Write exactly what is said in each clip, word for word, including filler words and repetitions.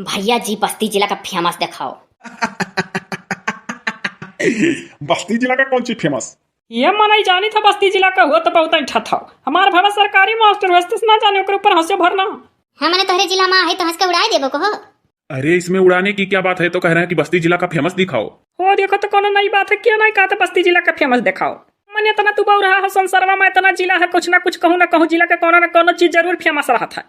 भैया जी, बस्ती जिला का famous देखाओ। बस्ती जिला का कौन चीज famous? ये मनई जानी था बस्ती जिला का हो तो बहुत ऐठा था। हमार भावा सरकारी मास्टर हो, इससे ना जाने ओकर ऊपर हंसे भरना। हाँ, मने तोहरे जिला में आहे तो हंस के उड़ाए देबो को हो। अरे, इसमें उड़ाने की क्या बात है, तो कह रहे हैं कि बस्ती जिला का famous दिखाओ। हो देखो तो कोनो नई बात है, क्या नहीं कहा था बस्ती जिला का famous दिखाओ। मने इतना तू बउरहा हो संसारवा में, इतना जिला है, कुछ ना कुछ कहूँ ना कहूँ जिला का कोनो ना कोनो चीज जरूर famous रहत है।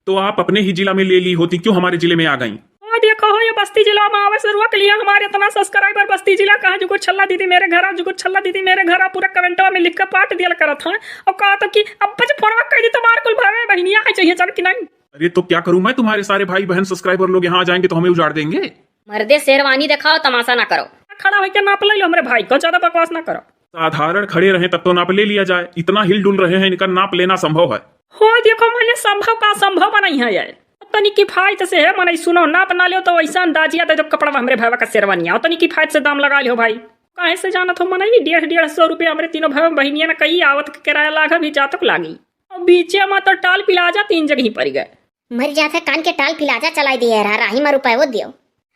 तो आप अपने ही जिला में ले ली होती, क्यों हमारे जिले में आ गई? ओ देखो हो, ये बस्ती जिला में आवे से रोक लिया। हमारे इतना subscriber बस्ती जिला का है, जुगुर छल्ला दीदी मेरे घर आ, जुगुर छल्ला दीदी मेरे घर आ, पूरा कमेंटवा में लिख के पाट दिया करत है। और कहा तो कि अब बस फोनवा कर दी, तुम्हारे कुल भावे बहनिया है चाहिए, चल कि नहीं? अरे तो क्या करूं मैं, तुम्हारे सारे भाई बहन subscriber लोग यहाँ आ जाएंगे तो हमें उजाड़ देंगे। मर्दे शेरवानी दिखाओ, तमाशा ना करो। खड़ा होके नाप ले लो हमरे भाई को, ज्यादा बकवास ना करो। साधारण खड़े रहें तब तो नाप ले लिया जाए, इतना हिल डुल रहे हैं, इनका नाप लेना संभव है? हो देखो, मने संभव का असंभव बनाई है ये। तनी किफायत से है मनई, सुनो, नाप ना लियो तो वैसा अंदाजिया दे दो कपड़ा हमरे भाई का शेरवानिया, और तनी किफायत से दाम लगा लियो भाई। काहे से जानत हो मनई, डेढ़ डेढ़ सौ रुपया हमरे तीनों भाई बहनिया ने कही आवत के किराया लाग भी जातक लागी। और बीचे में तो टोल प्लाजा तीन जगह पड़ गए। मर जात है कान के टोल प्लाजा चलाई दिए रहा, राही में रुपये वो दियो।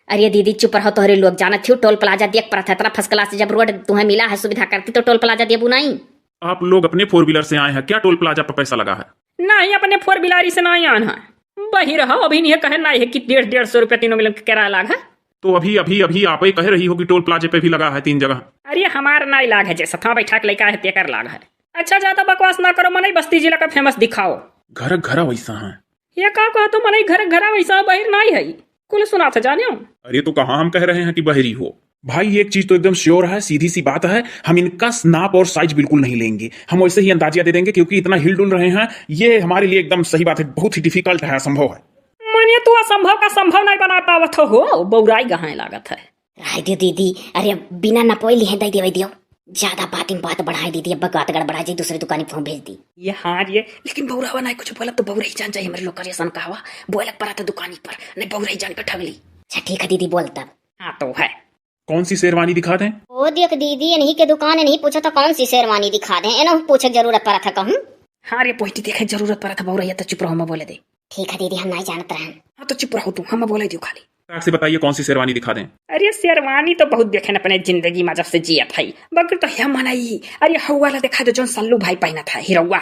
अरे दीदी चुप रहो, तोहरे लोग जानत थियो टोल प्लाजा देख परत है, इतना first class से जब रोड तुम्हें मिला है सुविधा करती तो टोल प्लाजा देबू नहीं। आप लोग अपने four wheeler से आए हैं क्या, टोल प्लाजा पर पैसा लगा है? नहीं, अपने four wheeler से नहीं आन है। वही रहो, अभी नहीं कहे नहीं है कि डेढ़ डेढ़ सौ रुपया तीनों मिलन के किराया लाग है। तो अभी अभी अभी आप ही कह रही हो कि टोल प्लाजे पे भी लगा है तीन जगह। अरे हमार नहीं लाग है, जैसा था बैठा के लेकर है तेकर लाग है। अच्छा ज्यादा बकवास ना करो, मनई बस्ती जिला का famous दिखाओ। घर घरा वैसा है। ये का कहा तो मनई घर घरा वैसा बहिर नहीं है, कुल सुना था जाने। अरे तो कहाँ हम कह रहे हैं कि बहरी हो भाई, एक चीज तो एकदम sure है, सीधी सी बात है, हम इनका नाप और size बिल्कुल नहीं लेंगे, हम वैसे ही अंदाजिया दे देंगे क्योंकि इतना हिल डुल रहे हैं, ये हमारे लिए एकदम सही बात है, बहुत ही difficult है, असंभव है। मने तू असंभव का संभव नहीं बना पावत हो, हो बौराई गहाए लागत है। राय दियो दीदी, अरे बिना नपोई लिहे दे देवे दियो। ज्यादा बात में बात बढ़ाए दीदी, अब बात गड़बड़ा जाए, दूसरी दुकानी फोन भेज दी। ये हाँ रे, लेकिन बौरावा नहीं कुछ बोला तो बौरा ही जान जाए, हमरे लोग करिया सन कहवा बोलक पड़ा था दुकानी पर, नहीं बौरा ही जान के ठगली। अच्छा ठीक है दीदी, बोल तब। हाँ तो है। कौन सी शेरवानी दिखा दें? ओ देख दीदी, इन्हीं के दुकान इन्हीं पूछो तो कौन सी शेरवानी दिखा दें, इन्हों पूछे के जरूरत पड़ा था कहूँ। हाँ रे पोइटी, देखे जरूरत पड़ा था बौरा, ये तो चुप रहो, मैं बोले दे। ठीक है दीदी, हम नहीं जानत रहन। हाँ तो चुप रहो तू, हम बोले दियो खाली। फटाक से बताइए कौन सी शेरवानी दिखा दें? अरे शेरवानी तो बहुत देखे न अपने जिंदगी में जब से जियत है, बकर तो हम मनई। अरे हऊ वाला दिखा दो जौन सल्लू भाई पहनत है, हीरोवा।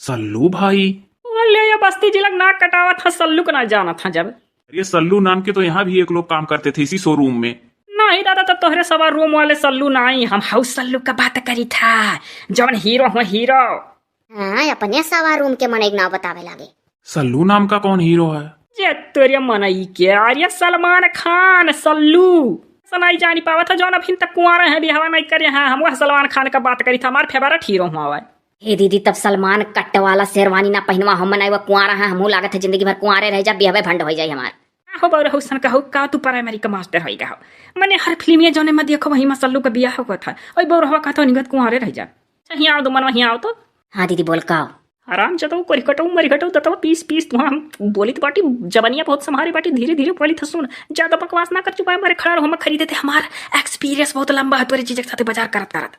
सल्लू भाई? बोले ये बस्ती जिलक नाक कटावत है, सल्लू को ना जानत है जब। अरे सल्लू नाम के तो यहाँ भी एक लोग काम करते थे इसी showroom में। नहीं दादा, तो तोहरे सवा room वाले सल्लू नहीं, हम हाउ सल्लू का बात करी था, जौन हीरो हो हीरो। हाँ, अपने सवा room के मनई के नाव बतावे लागे। सल्लू नाम का कौन हीरो है? जे तोरे मनई के, अरे सलमान खान, सल्लू। सनाई जानी पावत है, जौन अभिन तक कुंवारा है, बिहावा नहीं करे हैं, हम वह सलमान खान का बात करी था, हमार favourite हीरो हुआ है। हे दीदी, तब सलमान कट वाला शेरवानी ना पहनवा, हम मनाई वो कुंवारा है, हमहू लागत है जिंदगी भर कुंवारे रह जा, बिहवे भंड हो जाई हमार। हो बउरा हुसन कहू का तू primary का मास्टर होई गहो। मने हर फिल्म ये जौने में देखो वही में सल्लू का बियाह हुआ था। ओए बउरहवा कहता निगत कुंवारे रह जा। अच्छा हियाँ आओ दो मनवा हियाँ आओ तो। हाँ दीदी बोल का। आराम जतऊ करी कटऊ मरी घटऊ दतवा पीस पीस तुहाँ हम बोलित बाटी जबनिया बहुत सम्हारे बाटी धीरे धीरे बोलित सुन। ज्यादा बकवास ना कर चुपाए मारे खड़ा रहो हम खरीदे थे हमार experience बहुत लंबा है तोरे जीजक साथे बाजार करत करत।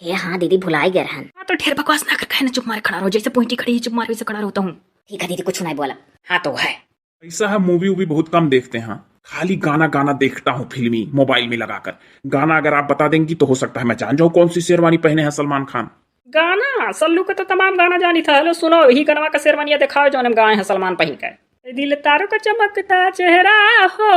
हे हाँ दीदी भुलाई गए रहन। हाँ तो ढेर बकवास ना कर कहे ना चुप मारे खड़ा रहो जैसे पोइटी खड़ी है चुप मारे वैसे खड़ा रहता हूँ। ठीक है दीदी कुछ नहीं बोला। हाँ तो है। ऐसा है, movie वूवी बहुत कम देखते हैं, खाली गाना गाना देखता हूँ फिल्मी मोबाइल में लगाकर। गाना अगर आप बता देंगी तो हो सकता है मैं जान जाऊँ कौन सी शेरवानी पहने हैं सलमान खान। गाना सल्लू का तो तमाम गाना जानी था। हेलो सुनो, यही गनवा का शेरवानिया दिखाओ जो हम गाए हैं सलमान पहन के। दिल तारों का चमकता चेहरा हो,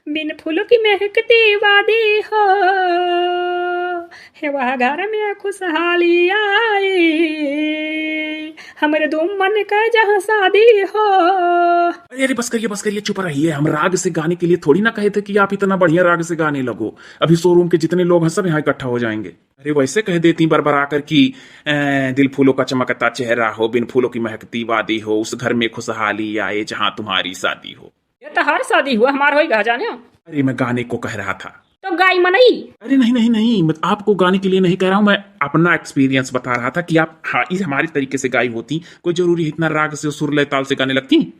बिन फूलों की महकती वादी हो, हे वह घर में खुशहाली आई, हमरे दो मन का जहाँ शादी हो। अरे अरे बस करिए बस करिए, चुप रहिए। हम राग से गाने के लिए थोड़ी ना कहे थे कि आप इतना बढ़िया राग से गाने लगो। अभी शोरूम के जितने लोग हैं सब यहाँ इकट्ठा हो जाएंगे। अरे वैसे कह देती बरबरा कर कि ए, दिल फूलों का चमकता चेहरा हो, बिन फूलों की महकती वादी हो, उस घर में खुशहाली आए जहाँ तुम्हारी शादी हो। ये तो हर शादी हुआ हमार होई गा जाने। अरे मैं गाने को कह रहा था। तो गाई मनई। अरे नहीं नहीं नहीं, मैं आपको गाने के लिए नहीं कह रहा हूँ, मैं अपना experience बता रहा था कि आप हाँ इस हमारी तरीके से गाई होती, कोई जरूरी है इतना राग से सुर लय ताल से गाने लगती?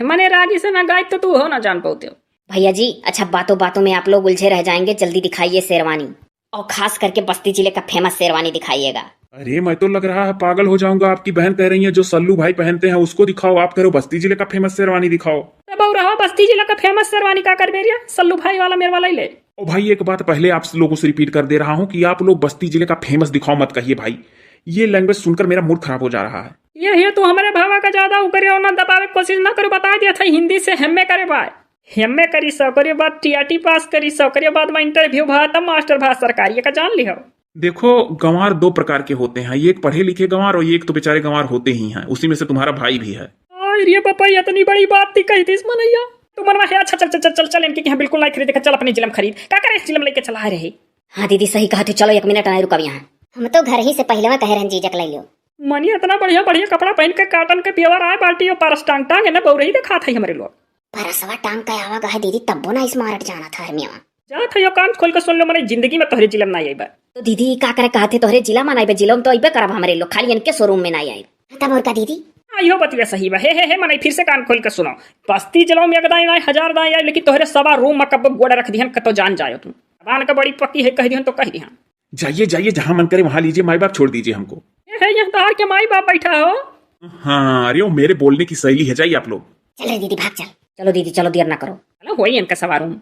मने रागी से ना गाई तो तू हो ना जान पाते हो। भैया जी अच्छा बातों बातों में आप लोग उलझे रह जाएंगे, जल्दी दिखाइए शेरवानी। और खास करके बस्ती जिले का famous शेरवानी दिखाइएगा। अरे मैं तो लग रहा है पागल हो जाऊंगा, आपकी बहन कह रही है जो सल्लू भाई पहनते हैं उसको दिखाओ, आप कह रहे हो बस्ती जिले का famous शेरवानी दिखाओ। तो और रहा बस्ती जिला का फेमस शेरवानी का करबे रिया, सल्लू भाई वाला मेरे वाला ही ले। ओ भाई, एक बात पहले आप लोगों से रिपीट कर दे रहा हूँ कि आप लोग बस्ती जिले का फेमस दिखाओ मत कहिए भाई, ये लैंग्वेज सुनकर मेरा मूड खराब हो जा रहा है। ये है तू हमारे भावा का ज्यादा उकरे और ना दबावे की कोशिश ना करो, बता दिया था हिंदी से एमए करे भाई। एमए करी सौ, ओकरे बाद टीआरटी पास करी सौ, ओकरे बाद में इंटरव्यू भा तब मास्टर भा सरकारी का जान लिहो। देखो, गंवार दो प्रकार के होते हैं, एक पढ़े लिखे गंवार और एक तो बेचारे गंवार होते ही हैं, उसी में से तुम्हारा भाई भी है। अरे पापा, इतनी बड़ी बात थी कही थी इस मनैया। तू मनवा है, अच्छा चल चल चल चल चल, इनके यहाँ बिल्कुल नहीं खरीदे, चल अपने जिलम खरीद। का करे इस जिलम लेके चला रहे? हाँ दीदी सही कहा तू, चलो एक मिनट नहीं रुकब यहाँ। हम तो घर ही से पहले कह रहे हैं जीजक ले लो। मनी इतना बढ़िया बढ़िया कपड़ा पहन के काटन के पियवर आए बाल्टी और पारस टांग टांग है ना बउरही दिखात है हमारे लोग। परसवा टांग के आवा गए दीदी, तब्बो ना स्मार्ट जाना था हरमिया। जा था यो कान खोल के सुन लो, मने जिंदगी में तोहरे जिलम ना आइबा। तो दीदी का करे कहते तोहरे जिला में ना आइबा, जिलम तो अइबे करब हमरे लोग, खाली इनके शोरूम में ना आइब। तब और का दीदी? हाँ, यो बतिया सही बा। हे हे हे, मने फिर से कान खोल के सुनो, बस्ती जिलम में एक दाई ना आए, हजार दाई आए, लेकिन तोहरे सवा रूम में कब गोड़ रख दिहन कतो जान जायो तू। जबान का बड़ी पक्की है, कह दिहन तो कह दिहन। जाइए जाइए, जहाँ मन करे वहाँ लीजिए, माई बाप छोड़ दीजिए हमको। ये है यहाँ तहार के माई बाप बैठा हो। हाँ, अरे वो मेरे बोलने की शैली है, जाइए आप लोग। चल रे दीदी भाग चल। चलो दीदी चलो, देर ना करो। चलो होई इनका सवा रूम।